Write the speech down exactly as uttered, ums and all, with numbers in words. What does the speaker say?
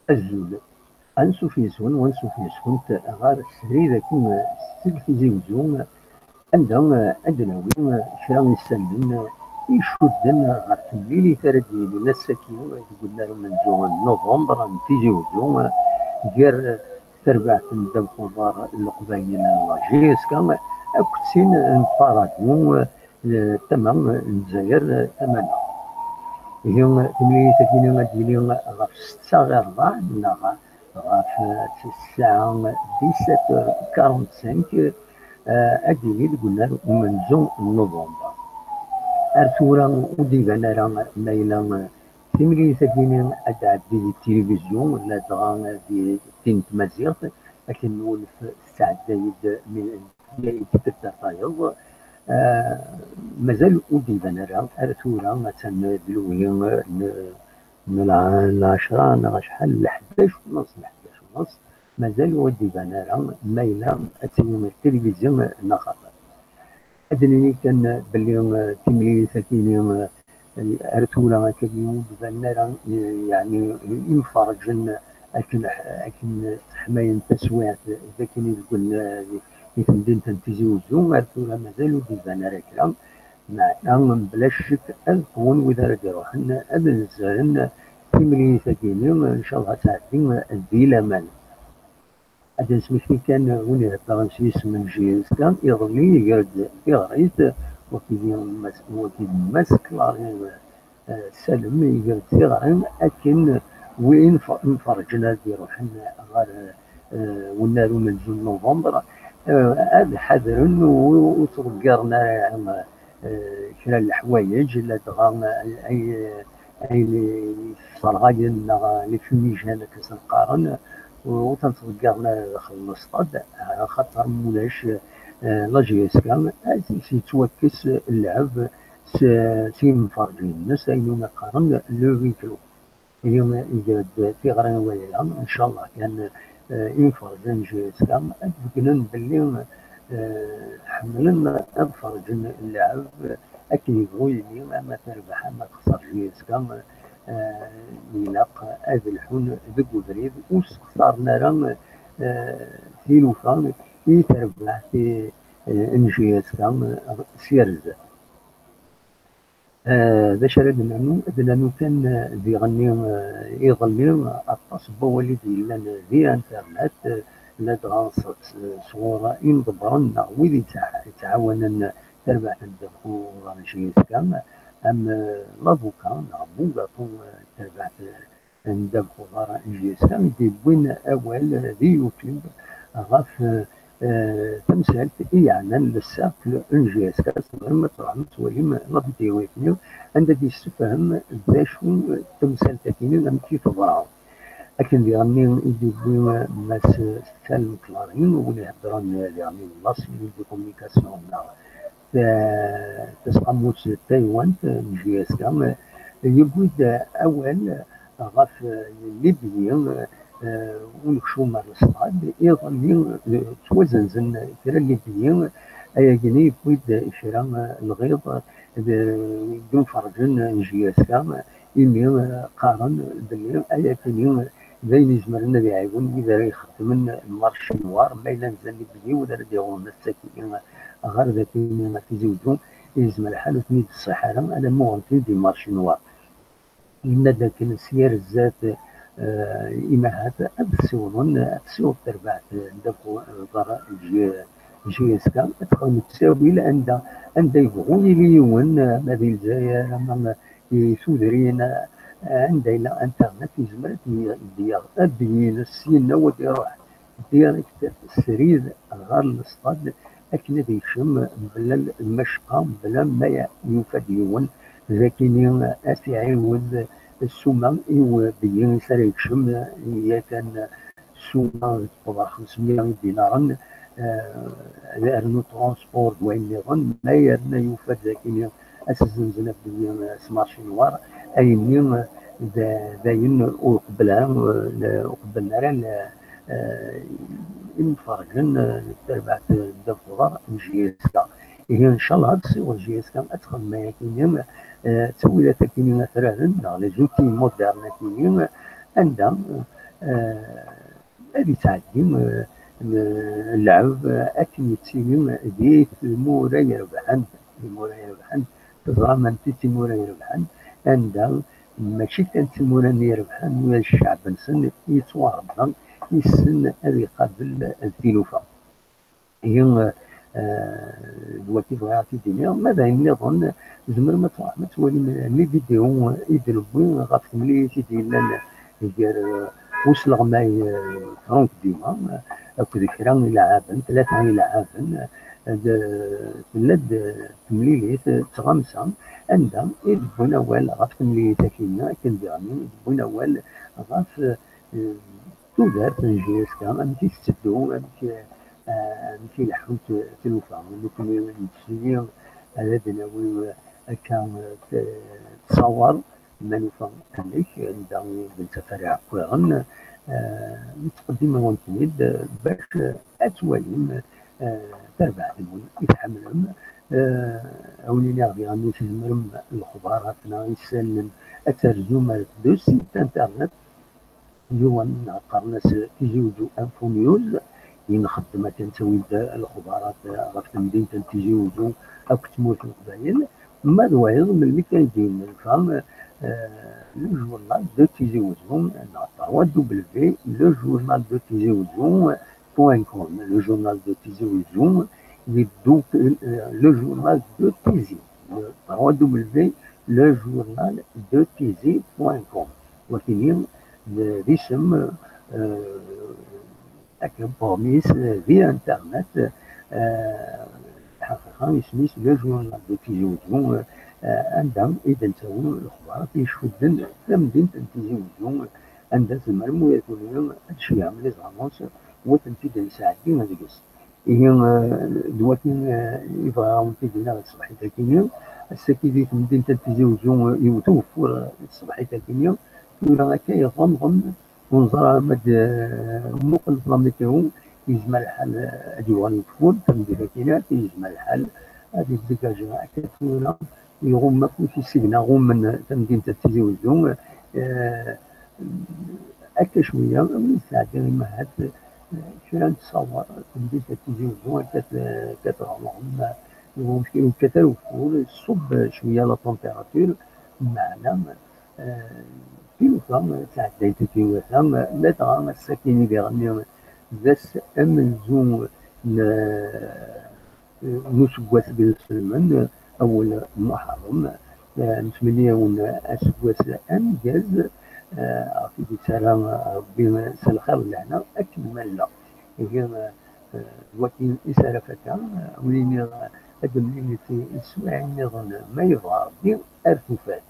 Azul. Ansuf yes-wen, wansuf yes-kent ɣer srid akken seg Tizi Uzzu, anda ad d-nawi kra n isallen icudden ɣer temlilit ara d-yilin ass-agi deg unnar umenzu n November n Tizi Uzzu, gar terbaɛt n ddabex uḍar n Leqbayel n la J S K akked tin n Paradou, eh, tama n Lezzayer, eh, tama-nneɣ. Ihi, timlilit-agi-nni ad d-yili ɣef ssetta ɣer ṛebɛa neɣ ɣef, eh, ssaɛa dix-sept quarante-cinq, eh, ad d-yili deg unnar umenzu n November. Ar tura ur d-iban ara ma yella, eh, timlilit-agi-nni ad d-tɛeddi di tilivizyu, ladɣa di tin n tmaziɣt, akken nwulef tesɛedday-d mi, mi i d-tedda tayeḍ. Ah, mazal ur d-iban ara, ar tura attan d lewhi n, n lɛa-, n lɛecṛa neɣ acḥal, leḥdac u nneṣ, leḥdac u nneṣ, mazal ur d-iban ara ma yella ad tili tilivizyu neɣ xaṭer. Ad d-nini kan belli, eh, timlilit-agi-nni, eh, ar tura akka ur d-banen ara, eh, yeɛni, imferrǧen akken, akken ḥmayen taswiɛt d akken i deg, eh, i temdint n Tizi Uzzu, ar tura mazal ur d-iban ara kra. Meɛna, mebla ccek, ad qwen wid ara d-iruḥen, ad nezren timlilit-agi-nni, ncallah ad tɛeddi di laman. Ad d-nesmekti kan win iheddren s yisem n J S K, iḍelli iger-d tiɣrit, wagi d Mass, wagi d Mass Clarin, eh, Salem, iger-d tiɣri akken win f-, imferrǧen ad d-iruḥen ɣer, eh, unnar umenzu n November, eh, ad ḥadren u-, ur ttḍeggiren ara, eh, kra n leḥwayeǧ, ladɣa, eh, ay, ayen yesserɣayen neɣ les fumigènes akka s-qqaren, ur ten-ttḍeggiren ara daxel n lestad, axaṭer mulac, eh, la J S K, ad s-yettwakkes llɛeb s, s yimferǧen-nnes, ayen umi qqaren le huis clos. Ihi, iger-d tiɣri n wayla, ncallah kan, eh, imferrǧen n J S K ad d-beggnen belli, eh, ḥemmlen ad ferrǧen llɛeb akken yebɣu yili, ama terbeḥ ama texṣer J S K, eh, ilaq ad lḥun deg ubrid, ur sexṣaren ara, eh, tilufa i terbaɛt, eh, n J S K, eh, s yar zdat. Eh, d acu ara d-nernu? Ad d-nernu kan, eh, diɣenni, eh, iḍelli, aṭas n wawal i d-yellan di internet, eh, ladɣa s-, s-, sɣur imḍebbren neɣ wid yettɛa-, yettɛawanen tarbaɛt n ddabex uḍar n J S K, am, eh, lavuka neɣ bugaṭu, eh, n terbaɛt, eh, n ddabex uḍar n J S K, i d-yewwin awal di YouTube ɣef, eh, tamsalt i yeɛnan le cercle n J S K. Tzemrem ad tṛuḥem ad twalim la vidéo-agi, anda d-yessefhem d acu tamsalt-agi, amek i teḍra. Akken diɣenni i d-yewwi Mass Salem Clarin, win iheddren diɣenni la cellule de communication neɣ ta-, taseqqamut taywant n J S K, yewwi-d awal ɣef Libyi, eh, unekcum ar lestad, iḍelli, eh, ttwazenzen kra n Libyi, ayagi-nni yewwi-d kra n lɣiḍ d, d imferrǧen n J S K, imi, eh, qqaren belli ayagi-nni d ayen izemren ad iɛiwen wid ara ixeddmen lmarché noir, ma yella nzan Libyi, wid ara d-iɣurren ass-agi ɣer dagi-nni ɣer Tizi Uzzu, yezmer lḥal ur ten-id-tṣiḥ ara, alamma uɣen-ten-id di marché noir. Yenna-d akken s yar zdat, eh, imahat ad ssiwḍen, ad ssiwḍ terbaɛt n ddabex uḍar n J S K, ad texdem ttawil anda, anda yebɣu yili yiwen, eh, ma di Lezzayer, ama di tudrin, eh, anda yella internet, yezmer ad d-, d-yaɣ, ad d-yines syenna u ad iruḥ direct srid ɣer lestad akken ad yekcem mebla lmacqa, mebla ma yufa-d yiwen d akini ad s-iɛiwed ssuma i ubeyyi i s ara yekcem, yakan ssuma teṭṭef ɣer xemsemya idinaren, eh, rnu transport d wayen nniḍen, ma yerna yufa-d d akini ad s-zzenzen abeyyi s marché noir, ayenni d, d ayen ur qebbel ara, ur qebblen ara, eh, imferrǧen, eh, n terbaɛt n ddabex uḍar n J S K. Ihi, ncallah, ad tessiweḍ J S K ad texdem ayakini, eh, ttawilat akini atraren, neɣ les outils modernes akini, anda, eh, eh, ad yettɛeddi, eh, n-, lɛeb, eh, akken yettili di tmura irebḥen, tmura irebḥen, teẓram anti d timura irebḥen, anda mačči kan d timura-nni irebḥen, ula d ccɛeb-nsen yettwaṛebba, yessen ad iqabel tilufa. Ihi, eh, d wagi bɣiɣ ad t-id-iniɣ. Ma d ayen nniḍen, tzemrem ad tṛuḥem ad twalim les vidéos i d-newwi ɣef temlilit i d-yellan gar, eh, usleɣmay, eh, Franck Dumas, eh, akked kra ileɛɛaben, tlata ileɛɛaben, eh, d-, tella-d, eh, temlilit, eh, d tɣamsa, anda i d-wwin awal ɣef temlilit-agi-nni, akken diɣen i d-wwin awal ɣef, eh, tudert n J S K, amek i tetteddu, amek, eh, amek i leḥḥunt tlufa. Nekkni nettili ad d-nawi akka, eh, t-, ttṣawar ma nufa amek, anda i d-nettaf ara iɛekkiren, eh, nettqeddim-awen-ten-id, eh, bac, eh, ad twalim, eh, tarbaɛt-nwen i tḥemmlem. Eh, a wen-iniɣ diɣen tzemrem lexbarat neɣ isallen ad terzum ar deux sites internet, yiwen qqaren-as Tizi Wezzu Info News, i nxeddem akken ttawin-d lexbarat ɣef temdint n Tizi Wezzu akked tmurt n Leqbayel. Ma d wayeḍ, melmi kan i d-yennulfa, eh, le journal de Tizi Wezzu, neɣ trois W le journal de Tizi Wezzu point com, le journal de Tizi Wezzu, donc, eh, le journal de Tizi, le trois W le journal de Tizi point com. Wakini d, d isem, eh, akken promis, eh, di internet, eh, lḥaqiqa isem-is le journal de Tizi Wezzu, eh, anda i d-nettawi lexbarat i icudden tamdint n Tizi Wezzu, anda tzemrem ula d kunwi ad tceggɛem les annonces u ad tent-id-nesɛeddi deg-s. Ihi, eh, d wakken, eh, i bɣiɣ ad wen-t-id-iniɣ di tṣebḥit-agi-nni. Ass-agi di temdint n Tizi Wezzu, eh, yewwet ugeffur, eh, di tṣebḥit-agi-nni. Tura akka iɣemɣem, ur neẓri ara ma d, eh, muqel la météo, yezmer lḥal, eh, ad yuɣal ugeffur, tameddit-agi-nni akka yezmer lḥal ad yeddegaji akka tura, iɣumm akk tisigna ɣummen tamdint n Tizi Wezzu. Eh, akka cwiya, awi nesɛeddi imahat, eh, kra n ttṣawar, tamdint n Tizi Wezzu akka t-, akka tɣelɣem, eh, ur yekkat ara ugeffur, tṣubb cwiya la température, meɛna, eh, tilufa, eh, ttɛeddayent tiwata, eh, ladɣa ass-agi diɣen d ass amenzu n, eh, n useggas deg iselmen, awel Muḥerrem, eh, nettmenni-awen aseggas ameggaz, eh, ɣef i d-yettarra Rebbi s lxir d lehna akken ma nella. Ihi, eh, d wakken i s ara fakaɣ, eh, win-nni ad d-nemlil di teswiɛin nniḍen ma yebɣa Rebbi, ar tufat.